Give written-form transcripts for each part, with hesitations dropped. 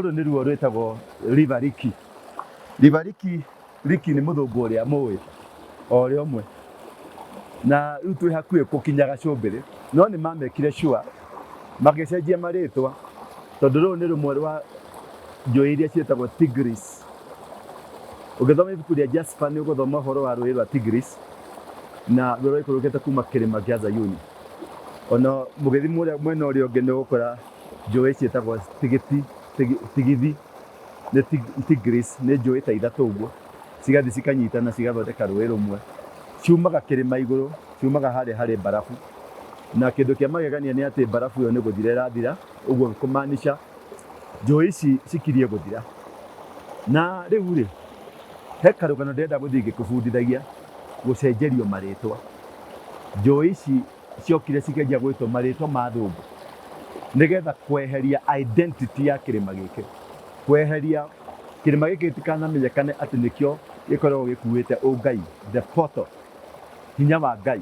Rũrũ nĩruo rwĩtagwo River Riki. River Riki, Riki nĩ mũthũngũ ũrĩa mũĩ o ũrĩa ũmwe. Na rĩu twĩ hakuhĩ gũkinya gacũmbĩrĩ, no nĩ mamekire sure magĩcenjia marĩtwa tondũ rũrũ nĩ rũmwe rwa njũĩ iria ciĩtagwo Tigris. Ũngĩthoma ibuku rĩa Jasper nĩ ũgũthoma ũhoro wa rũĩ rwa Tigris na rũrĩa rwaikũrũkĩte kuma kĩrĩma kĩa Zayuni. Ona mũgĩthiĩ mwena ũrĩa ũngĩ nĩ ũgũkora njũĩ ciĩtagwo Tigiti, Tigithi, nĩ Tigris, nĩ njũĩ ta ithatũ ũguo, cigathiĩ cikanyitana cigathondeka rũĩ rũmwe. Ciumaga kĩrĩma igũrũ, ciumaga harĩa harĩ mbarabu. Na kĩndũ kĩa magegania nĩ atĩ mbarabu ĩyo nĩ gũthira ĩrathira, ũguo kũmaanisha njũĩ ici cikirie gũthira. Na rĩu rĩ, he karũgano ndĩrenda gũthiĩ ngĩkũbundithagia gũcenjerio marĩtwa. Njũĩ ici ciokire cikĩanjia gwĩtwo marĩtwa ma athũngũ nĩgetha kweheria identity ya kĩrĩma gĩkĩ, kweheria kĩrĩma gĩkĩ gĩtikanamenyekane atĩ nĩkĩo gĩkoragwo gĩkuĩte ũngai, the portal, hinya wa Ngai,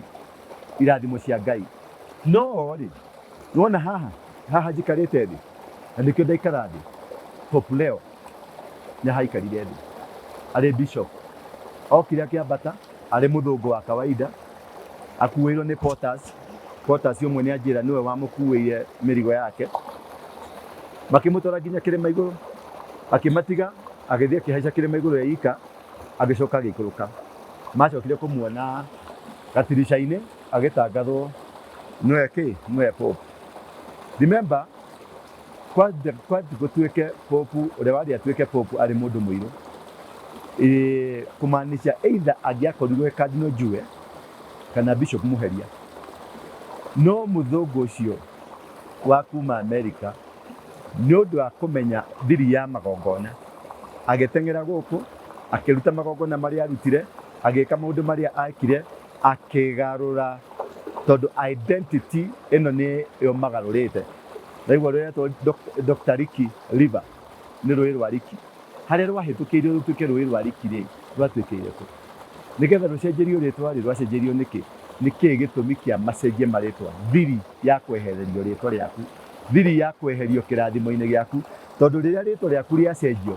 irathimo cia Ngai. No rĩ, nĩwona haha, haha njikarĩte thĩ, na nĩkĩo ndaikara thĩ, Pope Leo nĩ haikarire thĩ arĩ bishop, okire akĩambata arĩ mũthũngũ wa kawaida, akuĩirwo nĩ porters. Porters ũmwe nĩ anjĩra nĩwe wamũkuĩire mĩrigo yake, makĩmũtwara nginya kĩrĩma igũrũ, akĩmatiga agĩthiĩ akĩhaica kĩrĩma igũrũ e ika, agĩcoka agĩikũrũka. Macokire kũmuona gatirica-inĩ agĩtangathwo nĩwe kĩ, nĩwe Pope. Remember, kwathiĩ gũtuĩke Pope, ũrĩa warĩ atuĩke Pope arĩ mũndũ mũirũ, kũmaanisha either angĩakorirwo e Cardinal Njue kana Bishop Mũheria. No mũthũngũ ũcio wa kuma America nĩ ũndũ wa kũmenya thiri ya magongona, agĩteng'era gũkũ, akĩruta magongona marĩa arutire, agĩka maũndũ marĩa ekire, akĩgarũra tondũ identity ĩno nĩyo magarũrĩte. Ndaigua rũretwo Dr. Ricky River, nĩ rũĩ rwa Ricky. Harĩa rwahĩtũkĩire rũtuĩke rũĩ rwa Ricky rĩ, rwatuĩkĩire kũ? Nĩgetha rũcenjerio rĩtwa rĩ, rwacenjerio nĩkĩ? Nĩkĩ gĩtũmi kĩa macenjie marĩtwa? Thiri ya kwehererio rĩtwa rĩaku, thiri ya kweherio kĩrathimo-inĩ gĩaku, tondũ rĩrĩa rĩtwa rĩaku rĩacenjio,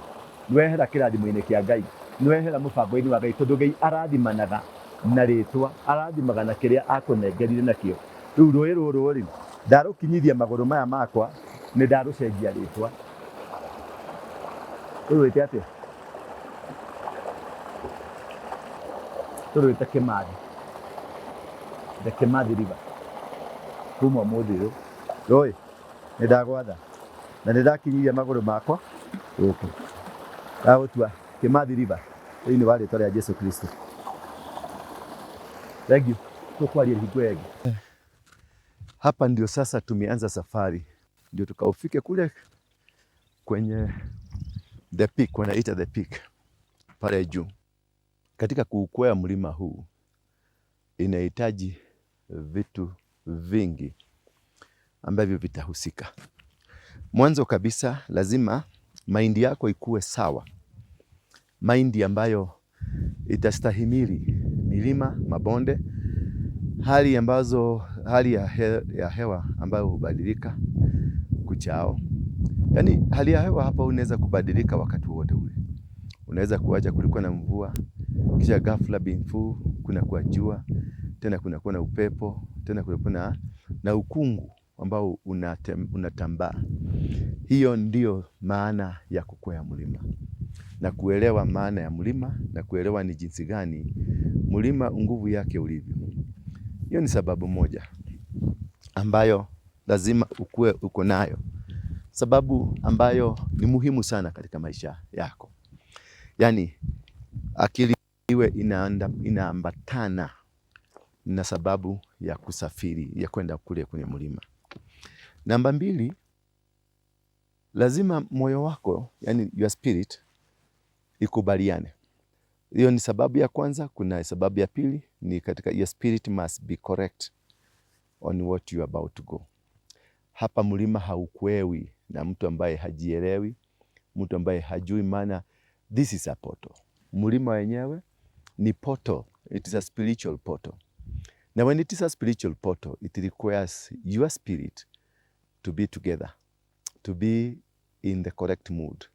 nĩwehera kĩrathimo-inĩ kĩa Ngai, nĩwehera mũbango-inĩ wa Ngai, tondũ Ngai arathimanaga na rĩtwa, arathimaga na kĩrĩa akũnengerire nakĩo. Rĩu rũĩ rũrũ rĩ, ndarũkinyithia magũrũ maya makwa, nĩ ndarũcenjia rĩtwa. Tũrwĩte atĩa? Tũrwĩte Kĩmathi. The Kĩmathi River. Kuma ũmũthĩ ũyũ. Rũĩ, nĩ ndagwatha. Na nĩ ndakinyithia magũrũ makwa gũkũ. Ndagũtua Kĩmathi River thĩinĩ wa rĩtwa rĩa Jesu Kristo. Thank you. Tũkwaria hingo ĩngĩ. Hapa ndio sasa tumeanza safari, ndio tukaufike kule kwenye the peak, wanaita the peak pale juu. Katika kuukwea mlima huu inahitaji vitu vingi ambavyo vitahusika. Mwanzo kabisa lazima mahindi yako ikuwe sawa, mahindi ambayo itastahimili milima, mabonde, hali ambazo hali ya, ya hewa ambayo hubadilika kuchao. Yaani hali ya hewa hapa unaweza kubadilika wakati wowote ule. Unaweza kuacha kulikuwa na mvua, kisha ghafla binfu kuna kuwa jua, tena kuna kuwa na upepo, tena kuna kuwa na ukungu ambao unatambaa. Hiyo ndiyo maana ya kukwea mlima na kuelewa maana ya mlima na kuelewa ni jinsi gani mlima nguvu yake ulivyo. Hiyo ni sababu moja ambayo lazima ukue uko nayo, sababu ambayo ni muhimu sana katika maisha yako, yaani akili iwe inaambatana na sababu ya kusafiri ya kwenda kule kwenye mlima. Namba mbili, lazima moyo wako, yani your spirit ikubaliane. Hiyo ni sababu ya kwanza. Kuna sababu ya pili ni katika your spirit must be correct on what you are about to go. Hapa mlima haukwewi na mtu ambaye hajielewi, mtu ambaye hajui maana this is a portal. Mlima wenyewe ni portal, it is a spiritual portal. Now when it is a spiritual portal, it requires your spirit to be together, to be in the correct mood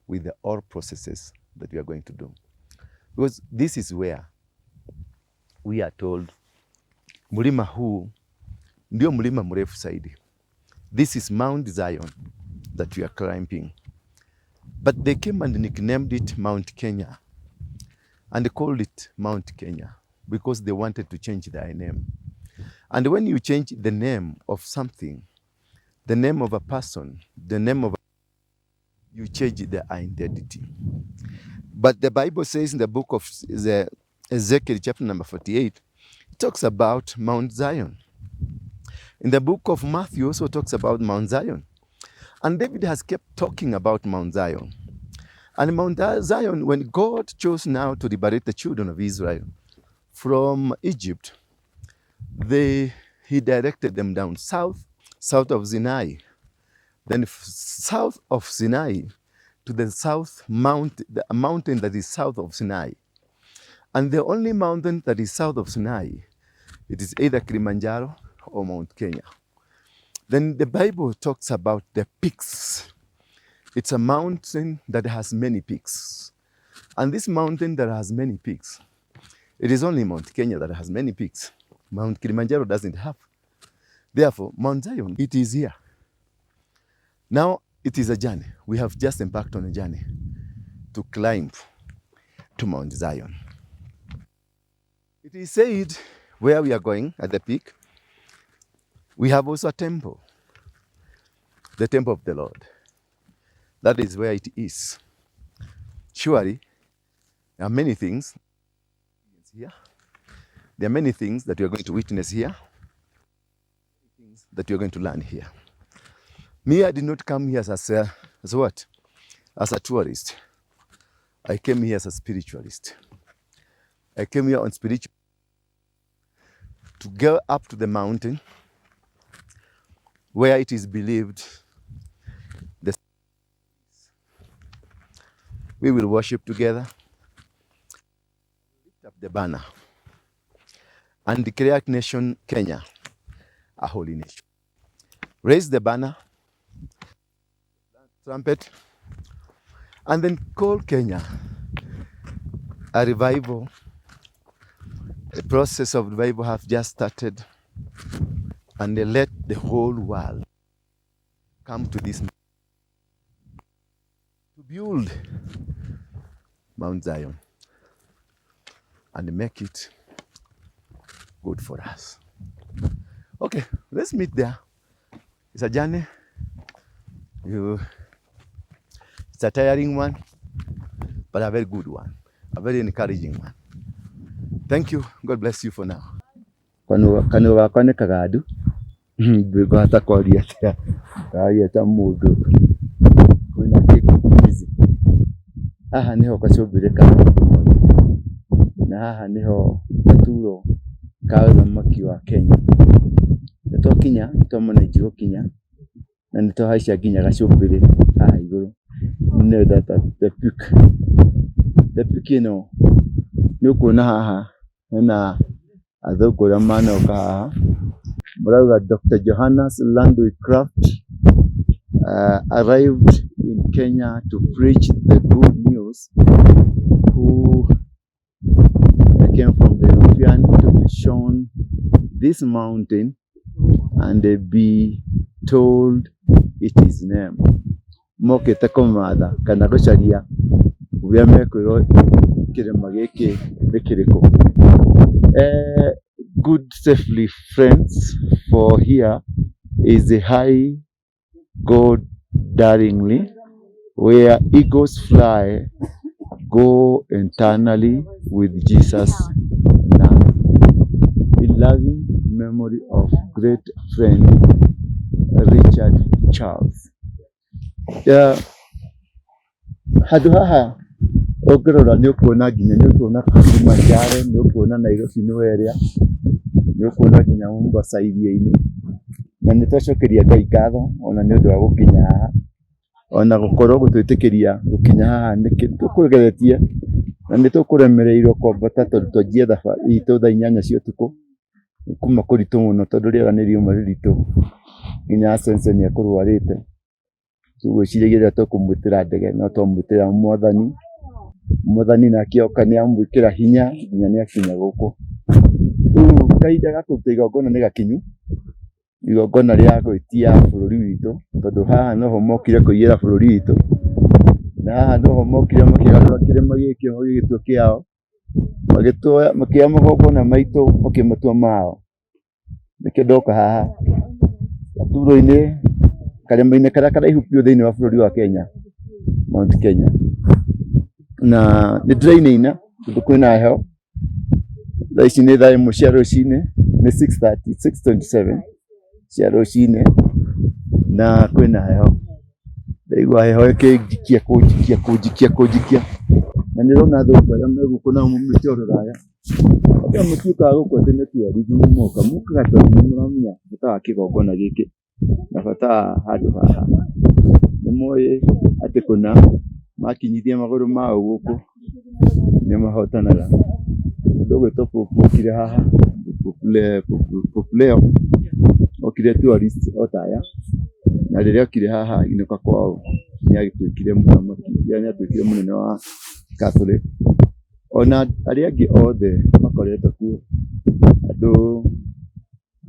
with the all processes that we are going to do. Because this is where we are told mlima huu ndio mlima mrefu zaidi. This is Mount Zion that we are climbing. But they came and nicknamed it Mount Kenya and called it Mount Kenya because they wanted to change their name. And when you change the name of something, the name of a person, the name of you change the identity. But the Bible says in the book of the Ezekiel, chapter number 48, it talks about Mount Zion. In the book of Matthew also talks about Mount Zion. And David has kept talking about Mount Zion. And Mount Zion, when God chose now to liberate the children of Israel from Egypt, he directed them down south, south of Sinai. Then south of Sinai to the south mount, the mountain that is south of Sinai. And the only mountain that is south of Sinai, it is either Kilimanjaro or Mount Kenya. Then the Bible talks about the peaks. It's a mountain that has many peaks. And this mountain that has many peaks, it is only Mount Kenya that has many peaks. Mount Kilimanjaro doesn't have. Therefore, Mount Zion, it is here. Now, it is a journey. We have just embarked on a journey to climb to Mount Zion. It is said where we are going at the peak, we have also a temple, the temple of the Lord. That is where it is. Surely, there are many things here. There are many things that you are going to witness here, things that you are going to learn here. Me, I did not come here as what? As a tourist. I came here as a spiritualist. I came here on spiritual to go up to the mountain where it is believed the we will worship together, lift up the banner, and declare nation Kenya a holy nation. Raise the banner, trumpet, and then call Kenya a revival. A process of revival have just started, and they let the whole world come to this to build Mount Zion and make it good for us. Okay, let's meet there. It's a journey. It's a tiring one, but a very good one, a very encouraging one. Thank you. God bless you for now. Kanua kanua gakwa nĩ kagandu ndingũhota kwaria atĩa ndararia ta mũndũ wĩna kĩgugumizi. Haha nĩho gacũmbĩrĩ ka na haha nĩho gaturo ka ũthamaki wa Kenya. Nĩ twakinya, nĩ twa manage gũkinya na nĩ twahaica nginya gacũmbĩrĩ haha igũrũ nĩyo the peak. The peak ĩno nĩ ũkuona haha hena athũngũ arĩa manoka haha marauga Dr. Johannes Landui Kraft arrived in Kenya to preach the good news, who came from the European to be shown this mountain and be told it is name. Mokĩte kũmatha kana gũcaria ũrĩa mekwĩrwo kĩrĩma gĩkĩ nĩ kĩrĩkũ. Good safely friends, for here is the high God daringly where eagles fly, go eternally with Jesus now. In loving memory of great friend Richard Charles. Yeah, handũ haha ũngĩrora nĩ ũkuona nginya nĩ ũkuona Kilimanjaro, nĩ ũkuona Nairobi nĩwe ĩrĩa, nĩ ũkuona nginya Mombasa iria-inĩ, na nĩ twacokeria Ngai ngatho ona nĩ ũndũ wa gũkinya haha, ona gũkorwo gũtwĩtĩkĩria gũkinya haha nĩ tũkũgeretie na nĩ tũkũremereirwo kwambata tondũ twanjia thabarĩ itũ thaa 8 cia ũtukũ, kuma kũritũ mũno tondũ rĩera nĩ riuma rĩritũ nginya Sense nĩ ekũrwarĩte. Tũgwĩciragia rĩrĩa tũkũmwĩtĩra ndege no twamwĩtĩra mwathani, mwathani nake oka nĩ amwĩkĩra hinya nginya nĩ akinya gũkũ. Rĩu kahinda ga kũruta igongona nĩ gakinyu, igongona rĩa gwĩtia bũrũri witũ, tondũ haha noho mokire kũiyĩra bũrũri witũ, na haha noho mokire makĩgarũra kĩrĩma gĩkĩ magĩgĩtua kĩao, makĩoya magongona maitũ makĩmatua mao. Nĩkĩo ndoka haha gaturwa-inĩ, karĩma-inĩ karĩa karaihu biũ thĩinĩ wa bũrũri wa Kenya, Mount Kenya. Na nĩ ndĩrainaina tondũ kwĩna heho, thaa ici nĩ thaa ĩmwe cia rũcinĩ, nĩ 6:30, 6:27 cia rũcinĩ, na kwĩna heho. Ndaigua heho ĩkĩnjikia kũnjikia kũnjikia kũnjikia, na nĩ ũrona athũngũ arĩa me gũkũ nao maumĩte o rũraya. Andũ aya matiũkaga gũkũ atĩ nĩ tourism moka, mokaga tondũ nĩ maramenya bata wa kĩgongona gĩkĩ na bata wa handũ haha. Nĩ moĩ atĩ kũna makinyithia magũrũ mao gũkũ nĩ mahotanaga. Mũndũ ũgwĩtwo Pope okire haha, Pope Leo okire tourist o ta aya, na rĩrĩa okire haha ainũka kwao nĩ atuĩkire mũthamaki, nĩ atuĩkire mũnene wa Catholic. Ona arĩa angĩ othe makoretwo kuo, andũ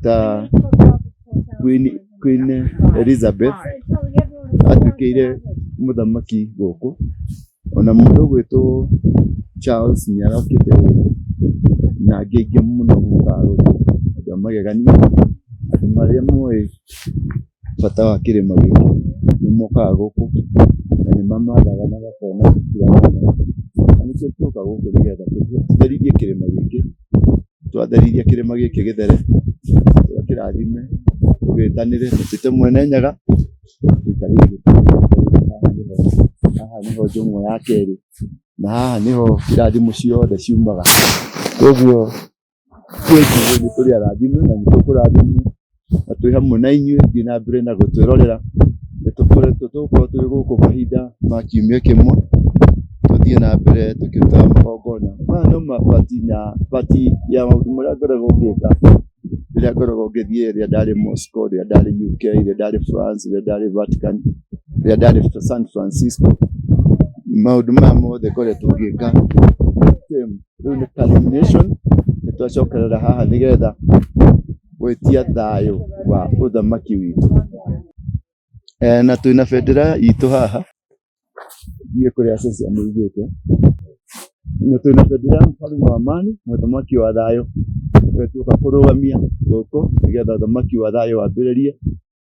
ta Queen Elizabeth atuĩkĩire mũthamaki gũkũ, ona mũndũ ũgwĩtwo Charles nĩ arokĩte gũkũ na angĩ aingĩ mũno mokaga gũkũ, andũ a magegania, andũ arĩa moĩ bata wa kĩrĩma gĩkĩ nĩ mokaga gũkũ na nĩ mamathaga na makona kĩrĩa mona. Na nĩkĩo tũroka gũkũ nĩgetha tũtherithie kĩrĩma gĩkĩ, twatherithia kĩrĩma gĩkĩ gĩthere, tũgakĩrathime, tũgĩtanĩre, tũtĩte Mwene Nyaga, tũikarĩire gĩtĩ gĩa Ngai, haha nĩho njũng'wa ya kerĩ, na haha nĩho irathimo ciothe ciumaga. Koguo twĩ njũĩ nĩ tũrĩ arathime na nĩ tũkũrathimwo na twĩ hamwe na inyuĩ thiĩ na mbere na gũtwĩrorera. Nĩ tũkoretwo tũgũkorwo twĩ gũkũ mahinda ma kiumia kĩmwe, tũthiĩ na mbere tũkĩrutaga magongona. Maya no ma part ya maũndũ marĩa ngoragwo ngĩka rĩrĩa ngoragwo ngĩthiĩ, rĩrĩa ndarĩ Moscow, rĩrĩa ndarĩ UK, rĩrĩa ndarĩ France, rĩrĩa ndarĩ Vatican, rĩrĩa ndarĩ San Francisco. Maũndũ maya mothe ngoretwo ngĩka same. Rĩu nĩ culmination, nĩ twacokerera haha nĩgetha gwĩtia thayũ wa ũthamaki witũ. Na twĩna bendera itũ haha, ndiũĩ kũrĩa cũcũ amĩigĩte. Na twĩna bendera ya mfalme wa amani, mũthamaki wa thayũ, nĩwe tuoka kũrũgamia gũkũ nĩgetha ũthamaki wa thayũ wambĩrĩrie,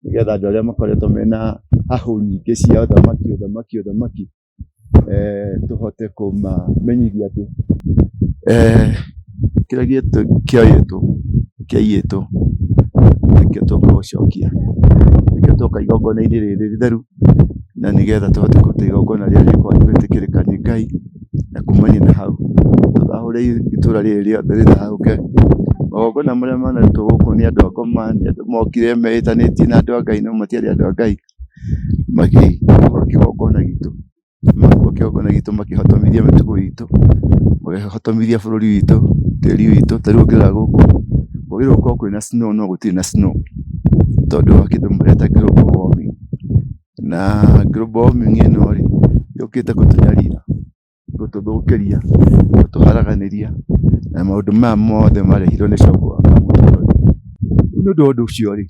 nĩgetha andũ arĩa makoretwo mena hahũ nyingĩ cia ũthamaki ũthamaki ũthamaki, tũhote kũmamenyithia atĩ kĩrĩa kĩoyĩtwo kĩaiyĩtwo nĩkĩo twoka gũcokia, nĩkĩo twoka igongona-inĩ rĩrĩ rĩtheru, na nĩgetha tũhote kũruta igongona rĩrĩa rĩgwĩtĩkĩrĩka nĩ Ngai, na kumania na hau tũthahũre itũra rĩrĩ rĩothe rĩthahũke. Magongona marĩa manarutwo gũkũ nĩ andũ a ngoma, nĩ andũ mokire meĩtanĩtie na andũ a Ngai no matiarĩ andũ a Ngai, magĩkua kĩgongona gitũ. Makua kĩgongona gitũ makĩhotomithia mĩtugo itũ, makĩhotomithia bũrũri witũ, tĩri witũ. Ta rĩu ũngĩrora gũkũ, kwagĩrĩirwo gũkorwo kwĩna snow no gũtirĩ na snow, tondũ wa kĩndũ mareta global warming. Na global warming ĩno rĩ, yũkĩte gũtũnyarira, gũtũthũkĩria, gũtũharaganĩria, na maũndũ maya mothe marehirwo nĩ Coco wa Kamũtũrĩ. Rĩu nĩ ũndũ wa ũndũ ũcio rĩ,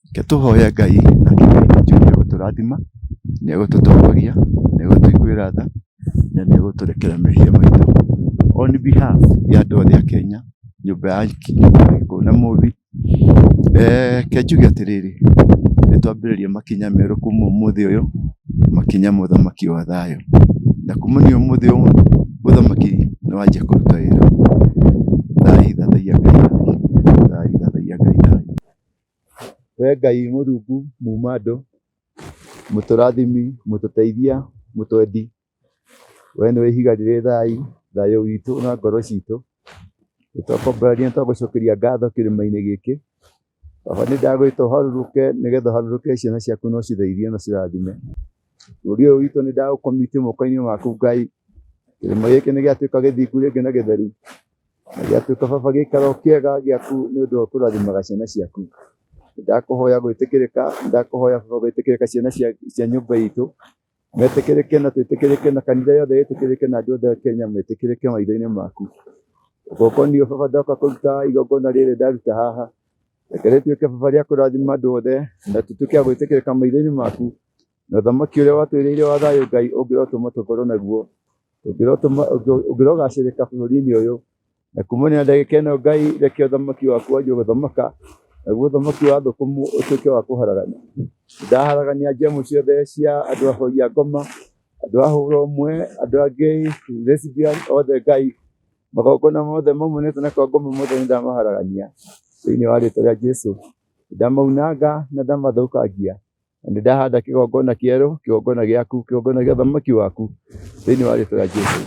Reke tũhoye Ngai nake Ngai nĩ njũĩ nĩ egũtũrathima, nĩ egũtũtongoria, nĩ egũtũiguĩra tha, na nĩ egũtũrekera mehia maitũ. On behalf ya andũ othe a Kenya, nyũmba ya Gĩkũyũ na Mũmbi, reke njuge atĩrĩrĩ, nĩ twambĩrĩria makinya merũ kuma ũmũthĩ ũyũ, makinya ma ũthamaki wa thayũ. Na kumania ũmũthĩ ũyũ ũthamaki nĩ wanjia kũruta wĩra. Thai thathaiya Ngai thai, thai thathaiya Ngai thai. We Ngai Mũrungu muma andũ, mũtũrathimi, mũtũteithia, mũtwendi, we nĩwe ihiga rĩrĩ thayũ, thayũ witũ na ngoro citũ. Nĩ twakwambararia nĩ twagũcokeria ngatho kĩrĩma-inĩ gĩkĩ. Baba nĩ ndagwĩta ũharũrũke nĩgetha ũharũrũkĩre ciana ciaku na ũciteithie na ũcirathime. Bũrũri ũyũ witũ nĩ ndaũcommit moko-inĩ maku Ngai. Kĩrĩma gĩkĩ nĩ gĩatuĩka gĩthingu rĩngĩ na gĩtheru. Na gĩatuĩka baba gĩikaro kĩega gĩaku nĩ ũndũ wa kũrathimaga ciana ciaku. Ndakũhoya gwĩtĩkĩrĩka, ndakũhoya baba gwĩtĩkĩrĩka ciana cia nyũmba itũ metĩkĩrĩke na twĩtĩkĩrĩke na kanitha yothe ĩtĩkĩrĩke na andũ othe a Kenya metĩkĩrĩke maitho-inĩ maku. Ũgokoniĩ baba ndoka kũruta igongona rĩrĩ ndaruta haha, reke rĩtuĩke baba rĩa kũrathima andũ othe na tũtuĩke a gwĩtĩkĩrĩka maitho-inĩ maku, na ũthamaki ũrĩa watwĩrĩire wa thayũ Ngai ũngĩrotũma tũkorwo naguo, ũngĩrogacĩrĩka bũrũri-inĩ ũyũ. Na kumania na ndagĩka ĩno Ngai reke ũthamaki waku wanjie gũthamaka, naguo ũthamaki wa thũ ũtuĩke wa kũharagana. Ndaharagania njemu ciothe cia andũ ahoi a ngoma, andũ a hũra ũmwe, andũ a gay, lesbian, othe Ngai, magongona mothe maumanĩte na kwa ngoma mothe nĩ ndamaharagania thĩinĩ wa rĩtwa rĩa Jesu. Ndamaunanga na ndamathũkangia na nĩ ndahanda kĩgongona kĩerũ, kĩgongona gĩaku, kĩgongona gĩa ũthamaki waku thĩinĩ wa rĩtwa rĩa Jesu.